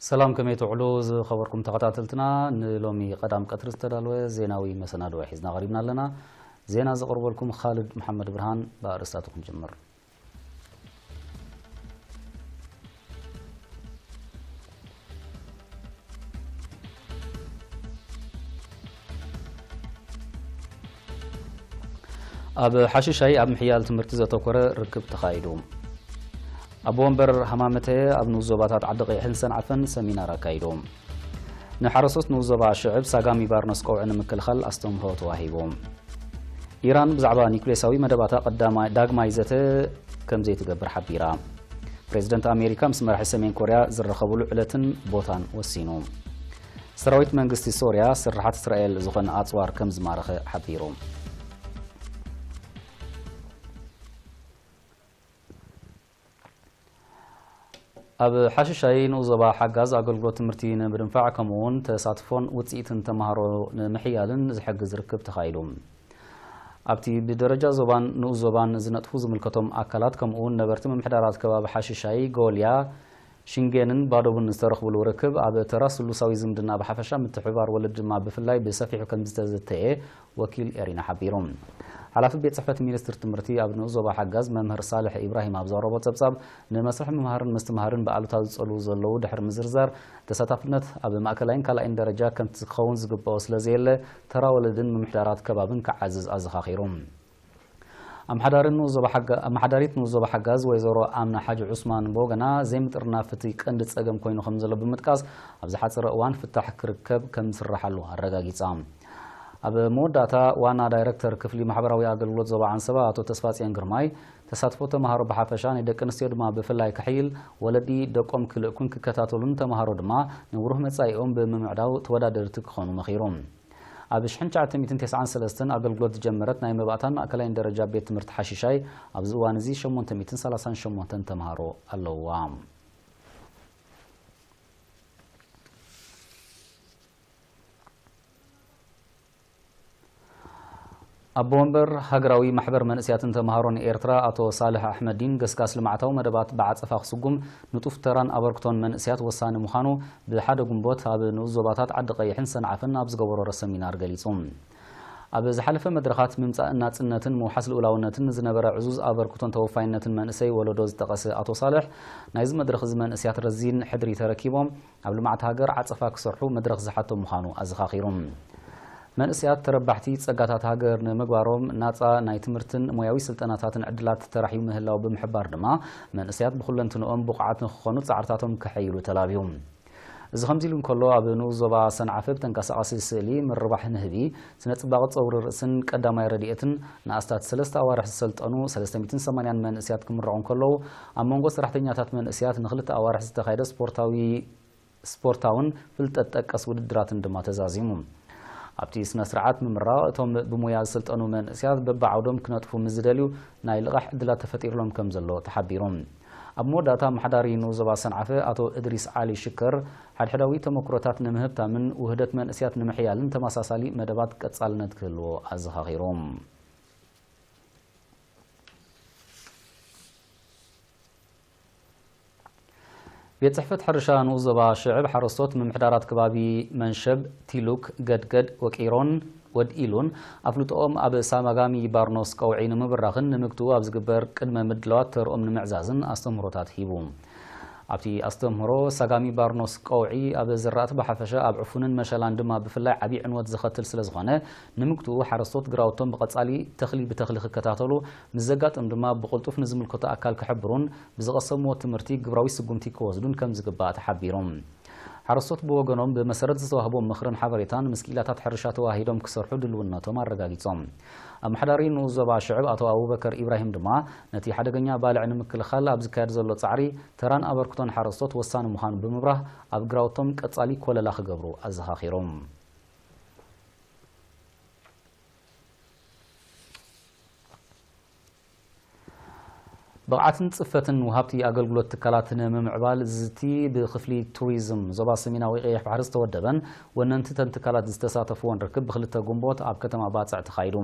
ሰላም፣ ከመይ ትውዕሉ ዝኸበርኩም ተኸታተልትና? ንሎሚ ቀዳም ቀትሪ ዝተዳለወ ዜናዊ መሰናድኦ ሒዝና ቀሪብና ኣለና። ዜና ዘቕርበልኩም ኻልድ መሓመድ ብርሃን። ብኣርእስታቱ ክንጅምር። ኣብ ሓሽሻይ ኣብ ምሕያል ትምህርቲ ዘተኮረ ርክብ ተኻይዱ። ኣቦ ወንበር ሃማመተ ኣብ ንኡስ ዞባታት ዓዲ ቀይሕን ሰንዓፈን ሰሚናር ኣካይዶም። ንሓረስቶት ንኡስ ዞባ ሽዕብ ሳጋሚ ባርኖስ ቀውዒ ንምክልኻል ኣስተምህሮ ተዋሂቡ። ኢራን ብዛዕባ ኒኩሌሳዊ መደባታ ቀዳማይ ዳግማይ ዘተ ከም ዘይትገብር ሓቢራ። ፕሬዚደንት ኣሜሪካ ምስ መራሒ ሰሜን ኮርያ ዝራኸብሉ ዕለትን ቦታን ወሲኑ። ሰራዊት መንግስቲ ሶርያ ስርሓት እስራኤል ዝኾነ ኣጽዋር ከም ዝማረኸ ሓቢሩ። ኣብ ሓሽሻይ ንኡስ ዞባ ሓጋዝ ኣገልግሎት ትምህርቲ ንምድንፋዕ ከምኡውን ተሳትፎን ውፅኢትን ተምሃሮ ንምሕያልን ዝሕግዝ ርክብ ተኻይዱ። ኣብቲ ብደረጃ ዞባን ንኡስ ዞባን ዝነጥፉ ዝምልከቶም ኣካላት ከምኡውን ነበርቲ ምምሕዳራት ከባቢ ሓሽሻይ፣ ጎልያ፣ ሽንጌንን ባዶብን ዝተረኽብሉ ርክብ ኣብ ተራ ስሉሳዊ ዝምድና ብሓፈሻ ምትሕብባር ወለዲ ድማ ብፍላይ ብሰፊሑ ከም ዝተዘተየ ወኪል ኤሪና ሓቢሩ። ሓላፊ ቤት ጽሕፈት ሚኒስትር ትምህርቲ ኣብ ንኡስ ዞባ ሓጋዝ መምህር ሳልሕ ኢብራሂም ኣብ ዘቕረቦ ጸብጻብ፣ ንመስርሕ ምምሃርን ምስትምሃርን ብኣሉታ ዝጸልዉ ዘለዉ ድሕሪ ምዝርዛር፣ ተሳታፍነት ኣብ ማእከላይን ካልኣይን ደረጃ ከምቲ ክኸውን ዝግብኦ ስለ ዘየለ፣ ተራ ወለድን ምምሕዳራት ከባብን ክዓዝዝ ኣዘኻኺሩ። ኣመሓዳሪ ንኡስ ዞባ ሓጋ-፣ ኣመሓዳሪት ንኡስ ዞባ ሓጋዝ ወይዘሮ ኣምና ሓጂ ዑስማን ብወገና፣ ዘይምጥርናፍ እቲ ቀንዲ ጸገም ኮይኑ ከም ዘሎ ብምጥቃስ፣ ኣብ ዝሓጸረ እዋን ፍታሕ ክርከብ ከም ዝስርሓሉ ኣረጋጊጻ። ኣብ መወዳእታ፣ ዋና ዳይረክተር ክፍሊ ማሕበራዊ ኣገልግሎት ዞባ ዓንሰባ ኣቶ ተስፋጽዮን ግርማይ፣ ተሳትፎ ተምሃሮ ብሓፈሻ፣ ናይ ደቂ ኣንስትዮ ድማ ብፍላይ ክሕይል፣ ወለዲ ደቆም ክልእኩን ክከታተሉን ተምሃሮ ድማ ንብሩህ መጻኢኦም ብምምዕዳው ተወዳደርቲ ክኾኑ መኺሩ። ኣብ ሽሕን ትሽዓተ ሚእትን ተስዓን ሰለስተን ኣገልግሎት ዝጀመረት ናይ መባእታን ማእከላይን ደረጃ ቤት ትምህርቲ ሓሽሻይ፣ ኣብዚ እዋን እዚ ሸሞንተ ሚእትን ሰላሳን ሸሞንተን ተምሃሮ ኣለውዋ። ኣቦ ወንበር ሃገራዊ ማሕበር መንእስያትን ተምሃሮን ኤርትራ ኣቶ ሳልሕ ኣሕመዲን፣ ገስጋስ ልምዓታዊ መደባት ብዓጸፋ ክስጉም ንጡፍ ተራን ኣበርክቶን መንእስያት ወሳኒ ምዃኑ ብሓደ ግንቦት ኣብ ንኡስ ዞባታት ዓዲ ቀይሕን ሰንዓፈን ኣብ ዝገበሮ ሰሚናር ገሊጹ። ኣብ ዝሓለፈ መድረኻት ምምጻእ ናጽነትን ምውሓስ ልኡላውነትን ንዝነበረ ዕዙዝ ኣበርክቶን ተወፋይነትን መንእሰይ ወለዶ ዝጠቐሰ ኣቶ ሳልሕ፣ ናይዚ መድረኽ እዚ መንእስያት ረዚን ሕድሪ ተረኪቦም ኣብ ልምዓት ሃገር ዓጸፋ ክሰርሑ መድረኽ ዝሓቶ ምዃኑ ኣዘኻኺሩ። መንእስያት ተረባሕቲ ጸጋታት ሃገር ንምግባሮም ናጻ ናይ ትምህርትን ሞያዊ ስልጠናታትን ዕድላት ተራሕዩ ምህላው ብምሕባር ድማ፣ መንእስያት ብኹለንትንኦም ብቑዓት ንክኾኑ ጻዕርታቶም ከሐይሉ ተላብዩ። እዚ ከምዚ ኢሉ እንከሎ፣ ኣብ ንኡስ ዞባ ሰንዓፈ ብተንቀሳቓሲ ስእሊ፣ ምርባሕ ንህቢ፣ ስነ ጽባቐ ጸጉሪ ርእስን ቀዳማይ ረድኤትን ንኣስታት ሰለስተ ኣዋርሕ ዝሰልጠኑ ሰለስተ ሚእትን ሰማንያን መንእስያት ክምረቑ እንከለዉ፣ ኣብ መንጎ ሰራሕተኛታት መንእስያት ንክልተ ኣዋርሕ ዝተኻየደ ስፖርታዊ፣ ስፖርታውን ፍልጠት ጠቀስ ውድድራትን ድማ ተዛዚሙ። ኣብቲ ስነ ስርዓት ምምራቕ፣ እቶም ብሞያ ዝሰልጠኑ መንእስያት በብዓውዶም ክነጥፉ ምስ ዝደልዩ፣ ናይ ልቓሕ ዕድላት ተፈጢሩሎም ከም ዘሎ ተሓቢሩ። ኣብ መወዳእታ፣ ኣመሓዳሪ ንኡስ ዞባ ሰንዓፈ ኣቶ እድሪስ ዓሊ ሽከር፣ ሓድሕዳዊ ተመክሮታት ንምህብታምን ውህደት መንእስያት ንምሕያልን ተመሳሳሊ መደባት ቀጻልነት ክህልዎ ኣዘኻኺሩ። ቤት ጽሕፈት ሕርሻ ንኡስ ዞባ ሽዕብ፣ ሓረስቶት ምምሕዳራት ከባቢ መንሸብ፣ ቲሉክ፣ ገድገድ፣ ወቂሮን ወድኢሉን ኣፍልጦኦም ኣብ ሳማጋሚ ባርኖስ ቀውዒ ንምብራኽን ንምግትኡ ኣብ ዝግበር ቅድመ ምድላዋት ተርኦም ንምዕዛዝን ኣስተምህሮታት ሂቡ። ኣብቲ ኣስተምህሮ፣ ሳጋሚ ባርኖስ ቀውዒ ኣብ ዝራእቲ ብሓፈሻ፣ ኣብ ዕፉንን መሸላን ድማ ብፍላይ ዓብዪ ዕንወት ዘኸትል ስለ ዝኾነ፣ ንምግትኡ ሓረስቶት ግራውቶም ብቐጻሊ ተኽሊ ብተኽሊ ክከታተሉ፣ ምስ ዘጋጥም ድማ ብቕልጡፍ ንዝምልከቶ ኣካል ክሕብሩን ብዝቐሰምዎ ትምህርቲ ግብራዊ ስጉምቲ ክወስዱን ከም ዝግባእ ተሓቢሩ። ሓረስቶት ብወገኖም፣ ብመሰረት ዝተዋህቦም ምኽርን ሓበሬታን ምስ ክኢላታት ሕርሻ ተዋሃሂዶም ክሰርሑ ድልውነቶም ኣረጋጊጾም። ኣመሓዳሪ ንኡስ ዞባ ሽዕብ ኣቶ ኣቡበከር ኢብራሂም ድማ፣ ነቲ ሓደገኛ ባልዕ ንምክልኻል ኣብ ዝካየድ ዘሎ ጻዕሪ፣ ተራን ኣበርክቶን ሓረስቶት ወሳኒ ምዃኑ ብምብራህ፣ ኣብ ግራውቶም ቀጻሊ ኮለላ ክገብሩ ኣዘኻኺሮም። ብቕዓትን ጽፈትን ወሃብቲ ኣገልግሎት ትካላት ንምምዕባል ዝዝቲ ብክፍሊ ቱሪዝም ዞባ ሰሜናዊ ቀይሕ ባሕሪ ዝተወደበን ወነንቲ ተን ትካላት ዝተሳተፍዎን ርክብ ብክልተ ግንቦት ኣብ ከተማ ባጽዕ ተኻይዱ።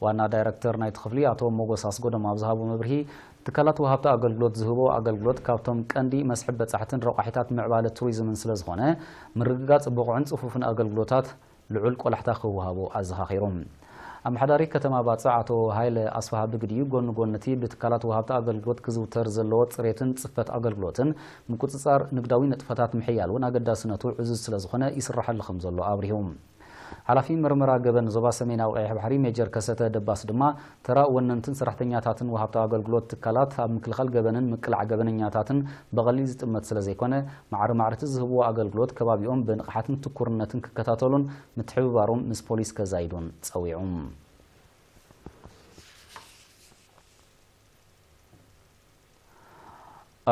ዋና ዳይረክተር ናይቲ ክፍሊ ኣቶ ሞጎስ ኣስጎዶም ኣብ ዝሃቦ መብርሂ፣ ትካላት ወሃብቲ ኣገልግሎት ዝህቦ ኣገልግሎት ካብቶም ቀንዲ መስሕብ በጻሕትን ረቋሒታት ምዕባለ ቱሪዝምን ስለ ዝኾነ፣ ምርግጋጽ ብቑዕን ጽፉፍን ኣገልግሎታት ልዑል ቆላሕታ ክወሃቦ ኣዘኻኺሩ። ኣመሓዳሪ ከተማ ባጽዕ ኣቶ ሃይለ ኣስፍሃ ብግዲኡ፣ ጎኒ ጎኒ እቲ ብትካላት ወሃብቲ ኣገልግሎት ክዝውተር ዘለዎ ጽሬትን ጽፈት ኣገልግሎትን ምቁጽጻር ንግዳዊ ንጥፈታት ምሕያል እውን ኣገዳስነቱ ዕዙዝ ስለ ዝኾነ ይስራሓሉ ከም ዘሎ ኣብሪሁ። ሓላፊ ምርመራ ገበን ዞባ ሰሜናዊ ቀይሕ ባሕሪ ሜጀር ከሰተ ደባስ ድማ፣ ተራ ወነንትን ሰራሕተኛታትን ወሃብቲ ኣገልግሎት ትካላት ኣብ ምክልኻል ገበንን ምቅላዕ ገበነኛታትን ብቐሊል ዝጥመት ስለ ዘይኮነ፣ ማዕረ ማዕረ እቲ ዝህብዎ ኣገልግሎት ከባቢኦም ብንቕሓትን ትኩርነትን ክከታተሉን ምትሕብባሮም ምስ ፖሊስ ከዛይዱን ጸዊዑ።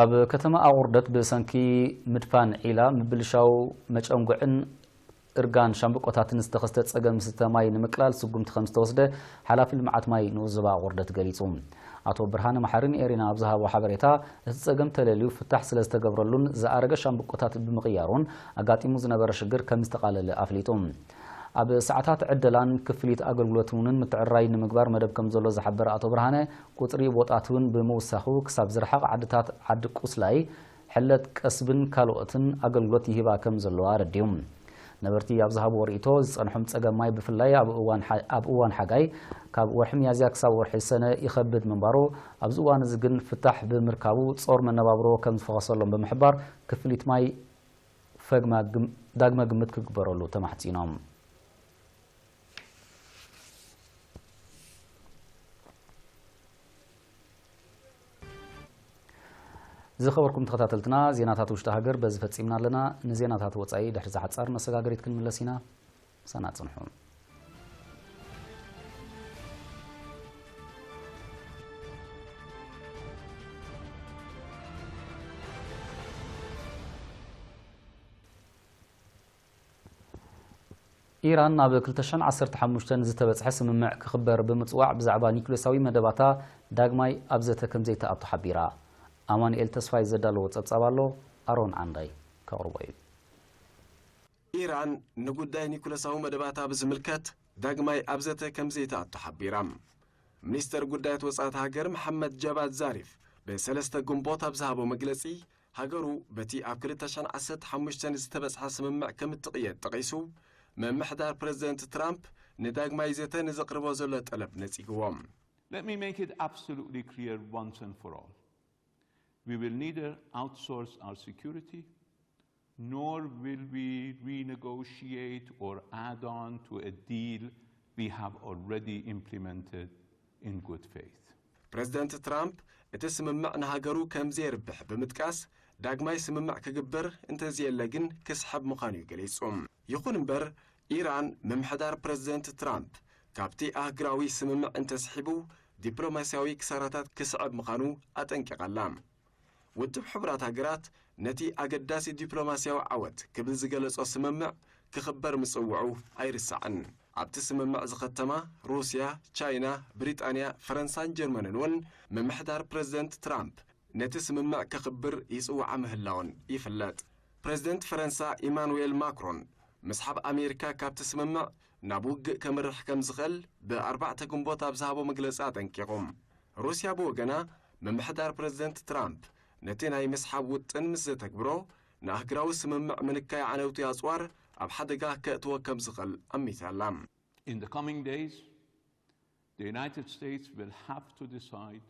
ኣብ ከተማ ኣቑርደት ብሰንኪ ምድፋን ዒላ፣ ምብልሻው መጨንጉዕን እርጋን ሻምብቆታትን ዝተኸስተ ጸገም ዝስተ ማይ ንምቅላል ስጉምቲ ከም ዝተወስደ ሓላፊ ልምዓት ማይ ንኡስ ዞባ ኣቑርደት ገሊጹ። ኣቶ ብርሃነ መሓሪ ንኤሪና ኣብ ዝሃቦ ሓበሬታ፣ እቲ ጸገም ተለልዩ ፍታሕ ስለ ዝተገብረሉን ዝኣረገ ሻምብቆታት ብምቕያሩን ኣጋጢሙ ዝነበረ ሽግር ከም ዝተቓለለ ኣፍሊጡ። ኣብ ሰዓታት ዕደላን ክፍሊት ኣገልግሎት እውን ምትዕርራይ ንምግባር መደብ ከም ዘሎ ዝሓበረ ኣቶ ብርሃነ፣ ቁጽሪ ቦጣት እውን ብምውሳኹ ክሳብ ዝረሓቕ ዓድታት ዓዲ ቁስላይ፣ ሕለት ቀስብን ካልኦትን ኣገልግሎት ይህባ ከም ዘለዋ ኣረዲኡ። ነበርቲ ኣብ ዝሃብዎ ርእይቶ፣ ዝጸንሖም ጸገም ማይ ብፍላይ ኣብ እዋን ሓ-፣ ኣብ እዋን ሓጋይ ካብ ወርሒ ሚያዝያ ክሳብ ወርሒ ሰነ ይኸብድ ምንባሩ፣ ኣብዚ እዋን እዚ ግን ፍታሕ ብምርካቡ ጾር መነባብሮ ከም ዝፈኸሰሎም ብምሕባር፣ ክፍሊት ማይ ፈግማ ግም-፣ ዳግመ ግምት ክግበረሉ ተማሕጺኖም። ዝኸበርኩም ተኸታተልትና፣ ዜናታት ውሽጢ ሃገር በዚ ፈጺምና ኣለና። ንዜናታት ወጻኢ ድሕሪ ዝሓጻር መሰጋገሪት ክንምለስ ኢና። ምሳና ጽንሑ። ኢራን ናብ ክልተ ሽሕን ዓሰርተ ሓሙሽተን ዝተበጽሐ ስምምዕ ክኽበር ብምጽዋዕ፣ ብዛዕባ ኒኩሌሳዊ መደባታ ዳግማይ ኣብ ዘተ ከም ዘይትኣቱ ሓቢራ። ኣማኑኤል ተስፋይ ዘዳለዎ ጸብጻብ ኣሎ፣ ኣሮን ዓንዳይ ከቕርቦ እዩ። ኢራን ንጉዳይ ኒኩለሳዊ መደባታ ብዝምልከት ዳግማይ ኣብ ዘተ ከም ዘይትኣቱ ሓቢራ። ሚኒስተር ጉዳያት ወጻእቲ ሃገር መሓመድ ጀባድ ዛሪፍ ብሰለስተ ግንቦት ኣብ ዝሃቦ መግለጺ፣ ሃገሩ በቲ ኣብ ክልተ ሽሕን ዓሰርተ ሓሙሽተን ዝተበጽሐ ስምምዕ ከም እትቕየድ ጠቒሱ፣ ምምሕዳር ፕረዚደንት ትራምፕ ንዳግማይ ዘተ ንዘቕርቦ ዘሎ ጠለብ ነጺግዎ። Let me make it absolutely clear once and for all. We will neither outsource our security, nor will we renegotiate or add on to a deal we have already implemented in good faith. ፕረዚደንት ትራምፕ እቲ ስምምዕ ንሃገሩ ከም ዘየርብሕ ብምጥቃስ፣ ዳግማይ ስምምዕ ክግበር እንተዘየለ ግን ክስሕብ ምዃኑ እዩ ገሊጹ። ይኹን እምበር፣ ኢራን ምምሕዳር ፕረዚደንት ትራምፕ ካብቲ ኣህግራዊ ስምምዕ እንተስሒቡ፣ ዲፕሎማስያዊ ክሳራታት ክስዕብ ምዃኑ ኣጠንቂቓ ኣላ። ውድብ ሕቡራት ሃገራት ነቲ ኣገዳሲ ዲፕሎማስያዊ ዓወት ክብል ዝገለጾ ስምምዕ ክኽበር ምጽውዑ ኣይርሳዕን። ኣብቲ ስምምዕ ዝኸተማ ሩስያ፣ ቻይና፣ ብሪጣንያ፣ ፈረንሳን ጀርመንን እውን ምምሕዳር ፕረዚደንት ትራምፕ ነቲ ስምምዕ ከኽብር ይጽውዓ ምህላውን ይፍለጥ። ፕረዚደንት ፈረንሳ ኢማኑኤል ማክሮን ምስሓብ ኣሜሪካ ካብቲ ስምምዕ ናብ ውግእ ከምርሕ ከም ዝኽእል ብኣርባዕተ ግንቦት ኣብ ዝሃቦ መግለጺ ኣጠንቂቑ። ሩስያ ብወገና፣ ምምሕዳር ፕረዚደንት ትራምፕ ነቲ ናይ ምስሓብ ውጥን ምስ ዘተግብሮ፣ ንኣህግራዊ ስምምዕ ምንካይ ዓነውቲ ኣጽዋር ኣብ ሓደጋ ከእትዎ ከም ዝኽእል ኣሚታ ኣላ። In the coming days, the United States will have to decide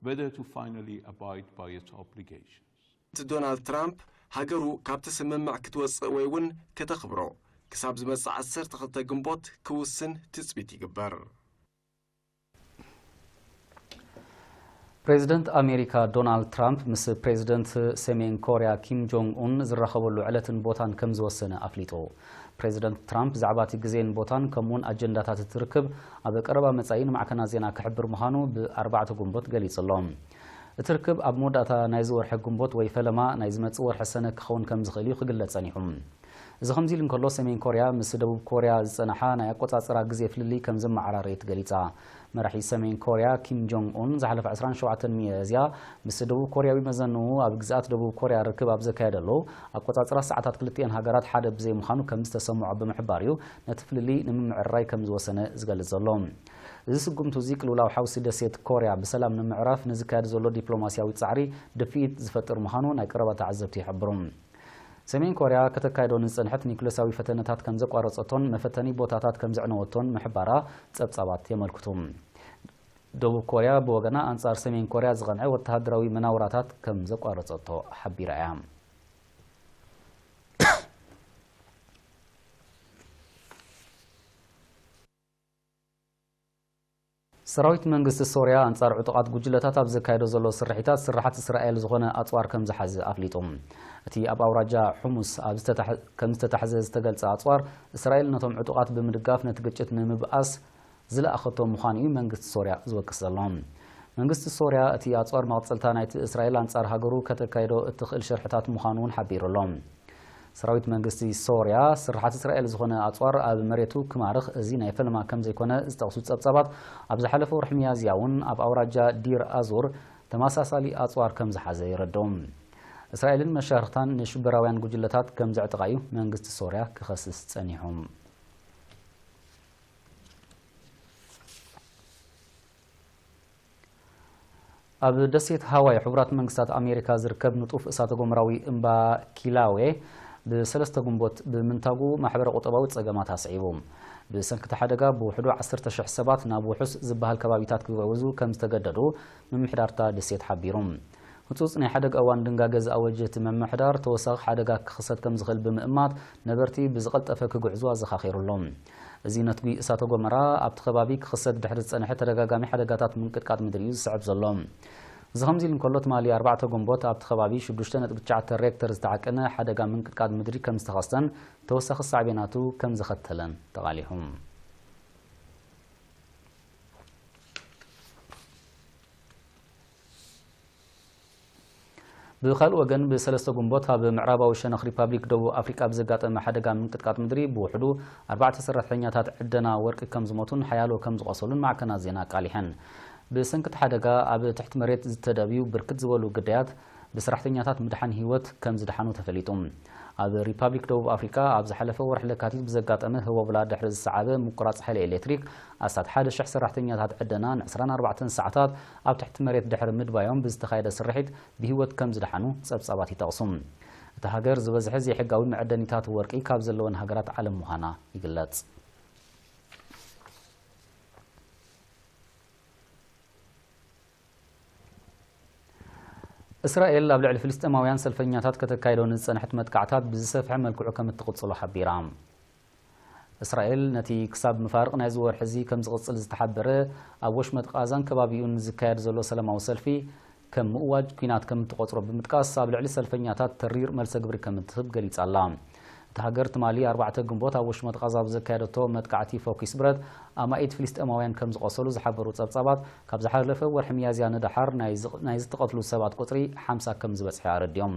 whether to finally abide by its obligations. ዶናልድ ትራምፕ ሃገሩ ካብቲ ስምምዕ ክትወጽእ ወይ እውን ከተኽብሮ ክሳብ ዝመጽእ ዓሰርተ ክልተ ግንቦት ክውስን ትጽቢት ይግበር። ፕሬዚደንት ኣሜሪካ ዶናልድ ትራምፕ ምስ ፕሬዚደንት ሰሜን ኮርያ ኪም ጆንግ ኡን ዝራኸበሉ ዕለትን ቦታን ከም ዝወሰነ ኣፍሊጡ። ፕሬዚደንት ትራምፕ ብዛዕባ እቲ ግዜን ቦታን ከምኡውን ኣጀንዳታት እቲ ርክብ ኣብ ቀረባ መጻኢ ንማዕከናት ዜና ክሕብር ምዃኑ ብኣርባዕተ ግንቦት ገሊጹ ኣሎ። እቲ ርክብ ኣብ መወዳእታ ናይዚ ወርሒ ግንቦት ወይ ፈለማ ናይ ዝመጽእ ወርሒ ሰነ ክኸውን ከም ዝኽእል እዩ ክግለጽ ጸኒሑ። እዚ ከምዚ ኢሉ እንከሎ፣ ሰሜን ኮርያ ምስ ደቡብ ኮርያ ዝጸንሓ ናይ ኣቆጻጽራ ግዜ ፍልልይ ከም ዘመዓራረየት ገሊጻ። መራሒ ሰሜን ኮርያ ኪም ጆንግ ኡን ዝሓለፈ ዕስራን ሸውዓተን ሚያዝያ ምስ ደቡብ ኮርያዊ መዘንኡ ኣብ ግዝኣት ደቡብ ኮርያ ርክብ ኣብ ዘካየደሉ፣ ኣቆጻጽራ ሰዓታት ክልቲኤን ሃገራት ሓደ ብዘይምዃኑ ከም ዝተሰምዖ ብምሕባር እዩ ነቲ ፍልልይ ንምምዕርራይ ከም ዝወሰነ ዝገልጽ ዘሎ። እዚ ስጉምቲ እዚ ቅልውላው ሓውሲ ደሴት ኮርያ ብሰላም ንምዕራፍ ንዝካየድ ዘሎ ዲፕሎማስያዊ ጻዕሪ ድፍኢት ዝፈጥር ምዃኑ ናይ ቀረባ ተዓዘብቲ ይሕብሩ። ሰሜን ኮርያ ከተካይዶ ንዝጸንሐት ኒውክለሳዊ ፈተነታት ከም ዘቋረጸቶን መፈተኒ ቦታታት ከም ዘዕነወቶን ምሕባራ ጸብጻባት የመልክቱ። ደቡብ ኮርያ ብወገና ኣንጻር ሰሜን ኮርያ ዝቐንዐ ወተሃደራዊ መናውራታት ከም ዘቋረጸቶ ሓቢራ እያ። ሰራዊት መንግስቲ ሶርያ ኣንጻር ዕጡቓት ጉጅለታት ኣብ ዘካየዶ ዘሎ ስርሒታት ስርሓት እስራኤል ዝኾነ ኣጽዋር ከም ዝሓዘ ኣፍሊጡ። እቲ ኣብ ኣውራጃ ሑሙስ ኣብ ዝተታሕ-፣ ከም ዝተታሕዘ ዝተገልጸ ኣጽዋር፣ እስራኤል ነቶም ዕጡቓት ብምድጋፍ ነቲ ግጭት ንምብኣስ ዝለኣኸቶ ምዃኑ እዩ መንግስቲ ሶርያ ዝወቅስ ዘሎ። መንግስቲ ሶርያ እቲ ኣጽዋር መቐጸልታ ናይቲ እስራኤል ኣንጻር ሃገሩ ከተካይዶ እትኽእል ሽርሕታት ምዃኑ እውን ሓቢሩ ኣሎ። ሰራዊት መንግስቲ ሶርያ ስርሓት እስራኤል ዝኾነ ኣጽዋር ኣብ መሬቱ ክማርኽ እዚ ናይ ፈለማ ከም ዘይኮነ ዝጠቕሱ ጸብጻባት፣ ኣብ ዝሓለፈ ወርሒ ሚያዝያ እውን ኣብ ኣውራጃ ዲር ኣዙር ተመሳሳሊ ኣጽዋር ከም ዝሓዘ የረድኡ። እስራኤልን መሻርኽታን ንሽበራውያን ጉጅለታት ከም ዘዕጥቓ እዩ መንግስቲ ሶርያ ክኸስስ ጸኒሑ። ኣብ ደሴት ሃዋይ ሕቡራት መንግስታት ኣሜሪካ ዝርከብ ንጡፍ እሳተ ጎመራዊ እምባ ኪላዌ ብሰለስተ ግንቦት ብምንታጉ ማሕበረ ቁጠባዊ ጸገማት ኣስዒቡ። ብሰንኪ እቲ ሓደጋ ብውሕዱ ዓሰርተ ሽሕ ሰባት ናብ ውሑስ ዝበሃል ከባቢታት ክገወዙ ከም ዝተገደዱ ምምሕዳርታ ደሴት ሓቢሩ። ህጹጽ ናይ ሓደጋ እዋን ድንጋገ ዝኣወጀ እቲ ምምሕዳር፣ ተወሳኺ ሓደጋ ክኽሰት ከም ዝኽእል ብምእማት፣ ነበርቲ ብዝቐልጠፈ ክግዕዙ ኣዘኻኺሩ ኣሎ። እዚ ነትጒ እሳተ ጎመራ ኣብቲ ከባቢ ክኽሰት ድሕሪ ዝጸንሐ ተደጋጋሚ ሓደጋታት ምንቅጥቃጥ ምድሪ እዩ ዝስዕብ ዘሎ። እዚ ከምዚ ኢሉ እንከሎ፣ ትማሊ ኣርባዕተ ግንቦት ኣብቲ ከባቢ ሽዱሽተ ነጥቢ ትሽዓተ ሬክተር ዝተዓቀነ ሓደጋ ምንቅጥቃጥ ምድሪ ከም ዝተኸስተን ተወሳኺ ሳዕቤናቱ ከም ዘኸተለን ተቓሊሑ። ብኻልእ ወገን፣ ብሰለስተ ግንቦት ኣብ ምዕራባዊ ሸነኽ ሪፓብሊክ ደቡብ ኣፍሪቃ ብዘጋጠመ ሓደጋ ምንቅጥቃጥ ምድሪ ብውሕዱ ኣርባዕተ ሰራሕተኛታት ዕደና ወርቂ ከም ዝሞቱን ሓያሎ ከም ዝቖሰሉን ማዕከናት ዜና ኣቃሊሐን። ብሰንኪ እቲ ሓደጋ ኣብ ትሕቲ መሬት ዝተደብዩ ብርክት ዝበሉ ግዳያት ብሰራሕተኛታት ምድሓን ህይወት ከም ዝደሓኑ ተፈሊጡ። ኣብ ሪፓብሊክ ደቡብ ኣፍሪቃ ኣብ ዝሓለፈ ወርሒ ለካቲት ብዘጋጠመ ህቦብላ ድሕሪ ዝሰዓበ ምቁራጽ ሓይሊ ኤሌክትሪክ፣ ኣስታት ሓደ ሽሕ ሰራሕተኛታት ዕደና ን ዕስራን ኣርባዕተን ሰዓታት ኣብ ትሕቲ መሬት ድሕሪ ምድባዮም ብዝተኻየደ ስርሒት ብህይወት ከም ዝደሓኑ ጸብጻባት ይጠቕሱ። እታ ሃገር ዝበዝሐ ዘይሕጋዊ መዐደኒታት ወርቂ ካብ ዘለወን ሃገራት ዓለም ምዃና ይግለጽ። እስራኤል ኣብ ልዕሊ ፍልስጤማውያን ሰልፈኛታት ከተካይዶ ንዝጸንሐት መጥቃዕታት ብዝሰፍሐ መልክዑ ከም እትቕጽሎ ሓቢራ። እስራኤል ነቲ ክሳብ መፋርቕ ናይዚ ወርሒ እዚ ከም ዝቕጽል ዝተሓበረ፣ ኣብ ወሽመጥ ቃዛን ከባቢኡን ዝካየድ ዘሎ ሰላማዊ ሰልፊ ከም ምእዋጅ ኲናት ከም እትቖጽሮ ብምጥቃስ፣ ኣብ ልዕሊ ሰልፈኛታት ተሪር መልሰ ግብሪ ከም እትህብ ገሊጻ ኣላ። እታ ሃገር ትማሊ ኣርባዕተ ግንቦት ኣብ ወሽመጥ ቃዛ ብዘካየደቶ መጥቃዕቲ ፎኪስ ብረት ኣማኢት ፍልስጤማውያን ከም ዝቖሰሉ ዝሓበሩ ጸብጻባት፣ ካብ ዝሓለፈ ወርሒ ሚያዝያ ንደሓር ናይ ዝቕ-፣ ናይ ዝተቐትሉ ሰባት ቁጽሪ ሓምሳ ከም ዝበጽሐ ኣረዲኦም።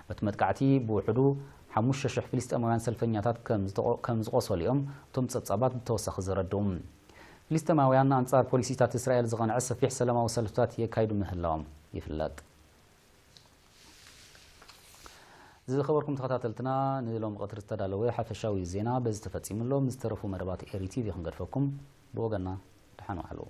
በቲ መጥቃዕቲ ብውሕዱ ሓሙሽተ ሽሕ ፍልስጤማውያን ሰልፈኛታት ከም ዝተቖ-፣ ከም ዝቖሰሉ እዮም እቶም ጸብጻባት ብተወሳኺ ዘረድኡ። ፍልስጤማውያን ኣንጻር ፖሊሲታት እስራኤል ዝቐንዐ ሰፊሕ ሰላማዊ ሰልፍታት የካይዱ ምህላዎም ይፍለጥ። ዝኸበርኩም ተኸታተልትና፣ ንሎሚ ቀትሪ ዝተዳለወ ሓፈሻዊ ዜና በዚ ተፈጺሙ ኣሎ። ምስ ዝተረፉ መደባት ኤሪ ቲቪ ክንገድፈኩም። ብወገንና ደሓን ዋዕሉ።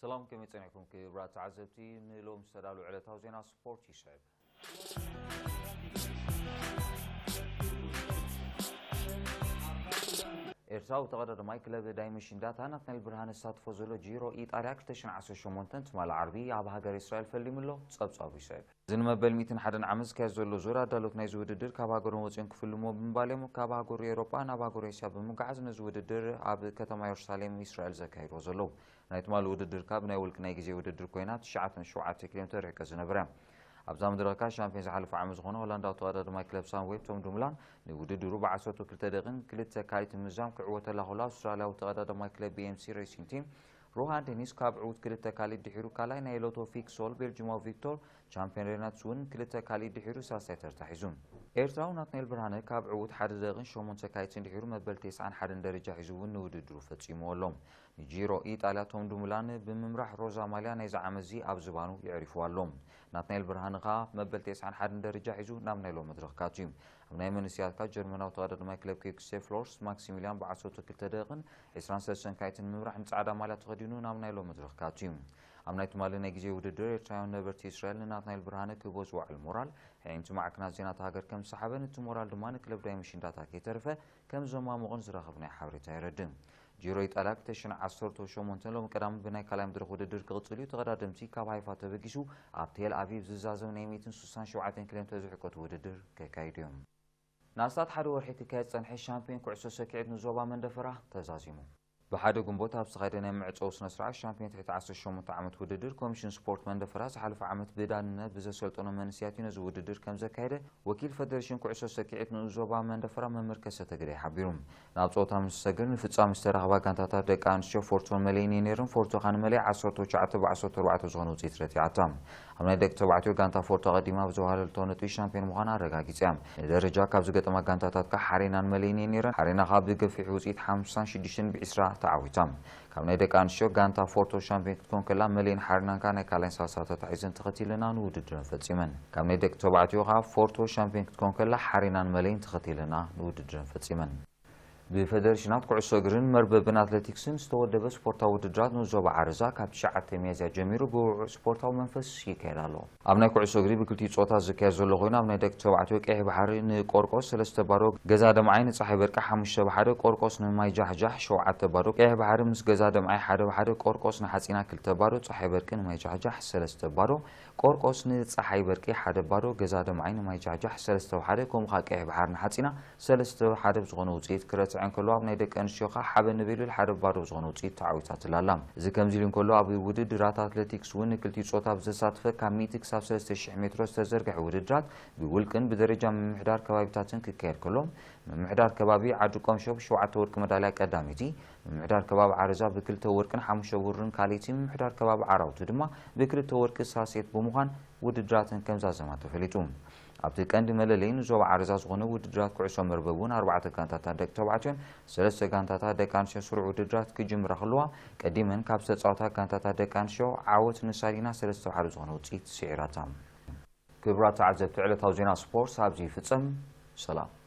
ሰላም፣ ከመይ ጸኒሕኩም ክቡራት ተዓዘብቲ? ንሎም ዝተዳሉ ዕለታዊ ዜና ስፖርት ይስዕብ። ኤርትራዊ ተቐዳዳማይ ክለብ ዳይመንሽን ዳታ ናትናኤል ብርሃነ ዝሳተፎ ዘሎ ጂሮ ኢጣልያ ክልተ ሽሕን ዓሰርተ ሸሞንተን ትማሊ ዓርቢ ኣብ ሃገር እስራኤል ፈሊሙ ኣሎ። ጸብጻቡ ይስዕብ። እዚ ንመበል ሚእትን ሓደን ዓመት ዝካየድ ዘሎ ዙር ኣዳሎት ናይዚ ውድድር ካብ ሃገሮም ወጺኦም ክፍልምዎ ብምባል እዮም ካብ ሃገሩ ኤውሮጳ ናብ ሃገሩ ኤስያ ብምጉዓዝ ነዚ ውድድር ኣብ ከተማ የሩሳሌም እስራኤል ዘካይድዎ ዘለዉ። ናይ ትማሊ ውድድር ካብ ናይ ውልቂ ናይ ግዜ ውድድር ኮይና ትሽዓተ ነጥቢ ሸውዓተ ኪሎ ሜትር ርሕቀት ዝነበረ። ኣብዛ መድረኽ ከኣ ሻምፒዮን ዝሓለፈ ዓመት ዝኾነ ሆላንዳዊ ተቐዳዳማይ ክለብ ሳንዌብ ቶም ዱምላን ንውድድሩ ብዓሰርተ ክልተ ደቂቕን ክልተ ካልኢት ምዛም ክዕወተላ ከሎ፣ ኣውስትራልያዊ ተቐዳዳማይ ክለብ ቢ ኤም ሲ ሬሲንግ ቲም ሮሃን ዴኒስ ካብ ዕዉት ክልተ ካልኢት ድሒሩ ካልኣይ፣ ናይ ሎቶ ፊክሶል ቤልጂማዊ ቪክቶር ቻምፒዮን ሬናትስ እውን ክልተ ካልኢት ድሒሩ ሳልሳይ ተርታ ሒዙ። ኤርትራዊ ናትናኤል ብርሃነ ካብ ዕዉት ሓደ ደቂቕን ሸሞንተ ካልኢትን ድሒሩ መበል ተስዓን ሓደን ደረጃ ሒዙ እውን ንውድድሩ ፈጺምዎ ኣሎ። ንጂሮ ኢጣልያ ቶም ዱሙላን ብምምራሕ ሮዛ ማልያ ናይዚ ዓመት እዚ ኣብ ዝባኑ የዕሪፍዋ ኣሎ። ናትናኤል ብርሃነ ከኣ መበል ተስዓን ሓደን ደረጃ ሒዙ ናብ ናይ ሎሚ መድረኽ ካትዩ። ኣብ ናይ መንእሰያት ከኣ ጀርመናዊ ተቐዳዳማይ ክለብ ኪክ ስቴፍ ሎርስ ማክሲሚልያን ብዓሰርተ ክልተ ደቂቕን ዕስራን ሰለስተን ካልኢትን ብምምራሕ ንጻዕዳ ማልያ ተኸዲኑ ናብ ናይ ሎሚ መድረኽ ካትዩ። ኣብ ናይ ትማሊ ናይ ግዜ ውድድር ኤርትራውያን ነበርቲ እስራኤል ንናትናኤል ብርሃነ ክህቦ ዝወዓሉ ሞራል ኣዒንቲ ማዕከናት ዜና እታ ሃገር ከም ዝሰሓበን እቲ ሞራል ድማ ንክለብ ዳይመንሽን ዳታ ከይተረፈ ከም ዘማሙቕን ዝረኸብናዮ ሓበሬታ የረድእ። ጂሮ ኢጣልያ ክልተ ሽሕን ዓሰርተ ሸሞንተን ሎሚ ቀዳም ብናይ ካልኣይ መድረኽ ውድድር ክቕጽል እዩ። ተቐዳደምቲ ካብ ሃይፋ ተበጊሱ ኣብ ቴል ኣቪቭ ዝዛዘም ናይ ሚእትን ስሳን ሸውዓተን ኪሎ ሜትር ዝሕቀቱ ውድድር ከካይዱ እዮም። ንኣስታት ሓደ ወርሒ ክካየድ ዝጸንሐ ሻምፒዮን ኩዕሶ ሰኪዔት ንዞባ መንደፈራ ተዛዚሙ። ብሓደ ግንቦት ኣብ ዝተኻየደ ናይ መዕጸዊ ስነ ስርዓት ሻምፒዮን ትሕቲ ዓሰርተ ሸሞንተ ዓመት ውድድር ኮሚሽን ስፖርት መንደፈራ ዝሓለፈ ዓመት ብዳንነት ብዘሰልጠኖ መንእሰያት እዩ ነዚ ውድድር ከም ዘካየደ ወኪል ፈደሬሽን ኩዕሶ ሰኪዔት ንኡስ ዞባ መንደፈራ መምህር ከሰተ ግዳይ ሓቢሩ። ናብ ጸወታ ምስ ዝሰግር ንፍጻሜ ዝተራኸባ ጋንታታት ደቂ ኣንስትዮ ፎርቶን መለይን እየን ነይረን። ፎርቶ ከኣ ንመለይ ዓሰርተ ትሽዓተ ብ ዓሰርተ ኣርባዕተ ዝኾነ ውጽኢት ረቲዓታ። ኣብ ናይ ደቂ ተባዕትዮ ጋንታ ፎርቶ ኣቐዲማ ብዘዋሃለልቶ ነጥቢ ሻምፒዮን ምዃና ኣረጋጊጻ እያ። ንደረጃ ካብ ዝገጠማ ጋንታታት ከኣ ሓሬናን መለይን እየን ነይረን። ሓሬና ከኣ ብገፊሕ ውጽኢት ሓምሳን ሽዱሽተን ብ ዕስራ ተዓዊታ። ካብ ናይ ደቂ ኣንስትዮ ጋንታ ፎርቶ ሻምፒዮን ክትኮን ከላ፣ መለይን ሓሬናን ከኣ ናይ ካልኣይን ሳልሳይን ተታሒዘን ተኸቲለና ንውድድረን ፈጺመን። ካብ ናይ ደቂ ተባዕትዮ ከኣ ፎርቶ ሻምፒዮን ክትኮን ከላ፣ ሓሬናን መለይን ተኸቲለና ንውድድረን ፈጺመን። ብፈደሬሽናት ኩዕሶ እግርን መርበብን ኣትሌቲክስን ዝተወደበ ስፖርታዊ ውድድራት ንዞባ ዓረዛ ካብ ትሽዓተ ሚያዝያ ጀሚሩ ብውዑይ ስፖርታዊ መንፈስ ይካየድ ኣሎ። ኣብ ናይ ኩዕሶ እግሪ ብክልቲኡ ጾታ ዝካየድ ዘሎ ኮይኑ፣ ኣብ ናይ ደቂ ተባዕትዮ ቀይሕ ባሕሪ ንቆርቆስ ሰለስተ ባዶ፣ ገዛ ደምዓይ ንጸሓይ በርቂ ሓሙሽተ ብ ሓደ፣ ቆርቆስ ንማይ ጃሕጃሕ ሸውዓተ ባዶ፣ ቀይሕ ባሕሪ ምስ ገዛ ደምዓይ ሓደ ብ ሓደ፣ ቆርቆስ ንሓጺና ክልተ ባዶ፣ ጸሓይ በርቂ ንማይ ጃሕጃሕ ሰለስተ ባዶ፣ ቆርቆስ ንጸሓይ በርቂ ሓደ ባዶ፣ ገዛ ደምዓይ ንማይ ጃሕጃሕ ሰለስተ ብ ሓደ፣ ከምኡ ከኣ ቀይሕ ባሕሪ ንሓጺና ሰለስተ ሓደ ብዝኾነ ውጽኢት ክረትዐ እንከሎ፣ ኣብ ናይ ደቂ ኣንስትዮ ከኣ ሓበን ንቤሉል ሓደ ባዶ ብዝኾነ ውጽኢት ተዓዊታትላ ኣላ። እዚ ከምዚ ኢሉ እንከሎ፣ ኣብ ውድድራት ኣትሌቲክስ እውን ንክልቲኡ ጾታ ብዘሳትፈ ካብ ሚእቲ ክሳብ ሰለስተ ሽሕ ሜትሮ ዝተዘርግሐ ውድድራት ብውልቅን ብደረጃ ምምሕዳር ከባቢታትን ክካየድ ከሎ፣ ምምሕዳር ከባቢ ዓዲ ቆምሾ ብሸውዓተ ወርቂ መዳልያ ቀዳመይቲ፣ ምምሕዳር ከባቢ ዓረዛ ብክልተ ወርቅን ሓሙሽተ ብሩርን ካልኣይቲ፣ ምምሕዳር ከባቢ ዓራውቱ ድማ ብክልተ ወርቂ ሳልሰይቲ ብምዃን ውድድራተን ከም ዛዘማ ተፈሊጡ። ኣብቲ ቀንዲ መለለዪ ንዞባ ዓረዛ ዝኾነ ውድድራት ኩዕሶ መርበብ እውን ኣርባዕተ ጋንታታት ደቂ ተባዕትዮን ሰለስተ ጋንታታት ደቂ ኣንስትዮ ስሩዕ ውድድራት ክጅምራ ከለዋ፣ ቀዲመን ካብ ዝተጻወታ ጋንታታት ደቂ ኣንስትዮ ዓወት ንሳሊና ሰለስተ ብ ሓደ ዝኾነ ውጽኢት ስዒራታ። ክቡራት ተዓዘብቲ፣ ዕለታዊ ዜና ስፖርት ኣብዚ ይፍጸም። ሰላም።